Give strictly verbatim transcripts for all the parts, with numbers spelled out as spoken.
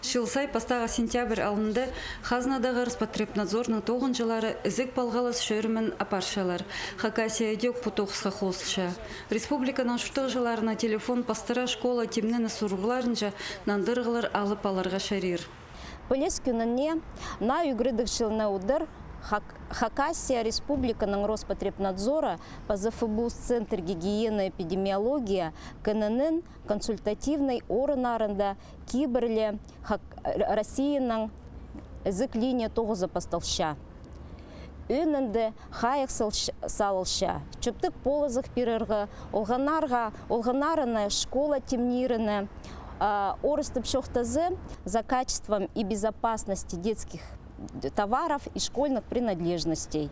Чыл сай пастағы сентябрь алнында хазнадағы Роспотребнадзорның тоғынҷылары ізік палғалыс чӧрімін апарчалар. Хакасия ідӧк пу тоғысха хозылча. Республиканың чуртағҷыларына телефон пастыра школа тимненіс сурығларынҷа нандырығлар алып аларға чарир. Піліс кӱніне, наа ӱгредіг чылына удур Хак-, Хакасия Республиканың Роспотребнадзоры паза ФБУС Центр гигиены эпидемиология кінінің консультативнай орыннарында кибірле Хак-, Россияның ізік линия тоғызы пасталча. Ӧӧнінде хайығ салча, чӧптіг полызығ пирерге, олғаннарға, олғаннарына школа тимниріне, а, орыстап чоохтаза, за качеством и безопасностью детских товаров и школьных принадлежностей.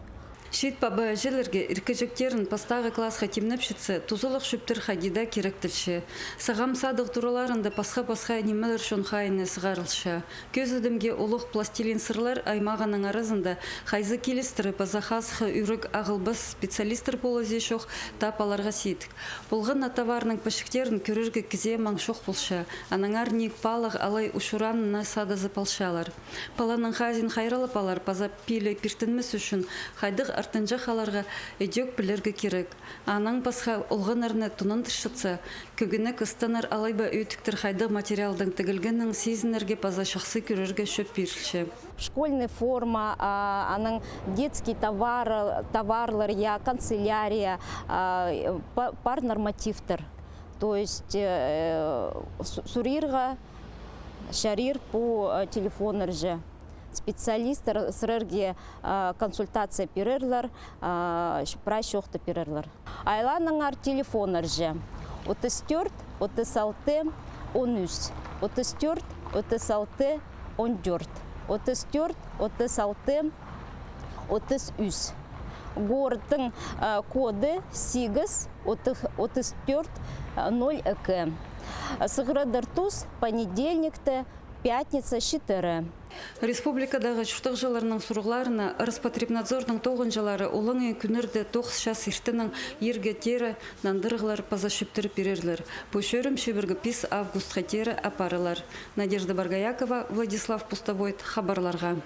Чиит паба-іҷелерге иркеҷектерін пастағы классха тимнепчетсе, тузалығ чӧптер хайди даа киректелче. Сағам садығ тураларында пасха-пасха нимелер чон хайине сығарылча. Кӧзідімге, улуғ пластилин сырлар аймағының аразында хайзы килістіре паза хазыхха ӱрек ағылбас специалистер полызии чох, тап аларға сидік. Полған на товарның пічіктерін кӧрерге кізее маң чох полча, аннаңар ниик паалағ алай учуранына садазып алчалар. Паланың хазиин хайраллап алар паза пиле пиртінмес ӱчӱн хайдағ артынҷа халарға ідӧк пілерге кирек. Анаң пасха, олғаннарны тонандырчатса, кӧгенек ыстанар алай ба ӧтіктер хайдағ материалдаң тігілгенін сизінерге паза чахсы кӧрерге чӧп пирілче. Школьный форма, а, анаң детский товар, товарлар, я, канцелярия, а, па-, пар нормативтер. То есть, э, су-, сурирға чарир пу, э, телефоннарҷа. Специалисттер сірерге, э, консультация пирерлер, э, прай чоохты пирерлер. Айланыңар телефоннарҷа: отыс тӧрт, отыс алты, он ӱс, отыс тӧрт, отыс алты, он тӧрт, отыс тӧрт, отыс алты, отыс ӱс. Городтың, э, коды сигіс, отыс, отыс тӧрт, э, ноль ікі. Сығарадыр тус понедельникте, пятница читіре. Республикадағы чуртағҷыларның сурығларына Роспотребнадзорның тоғынҷылары олаңай кӱннерде тоғыс час иртеннең ирге теере нандырығлар паза чӧптер пирерлер. Пу чӧрім чибіргі пис августха теере апарылар. Надежда Боргоякова, Владислав Пустовойт, хабарларға.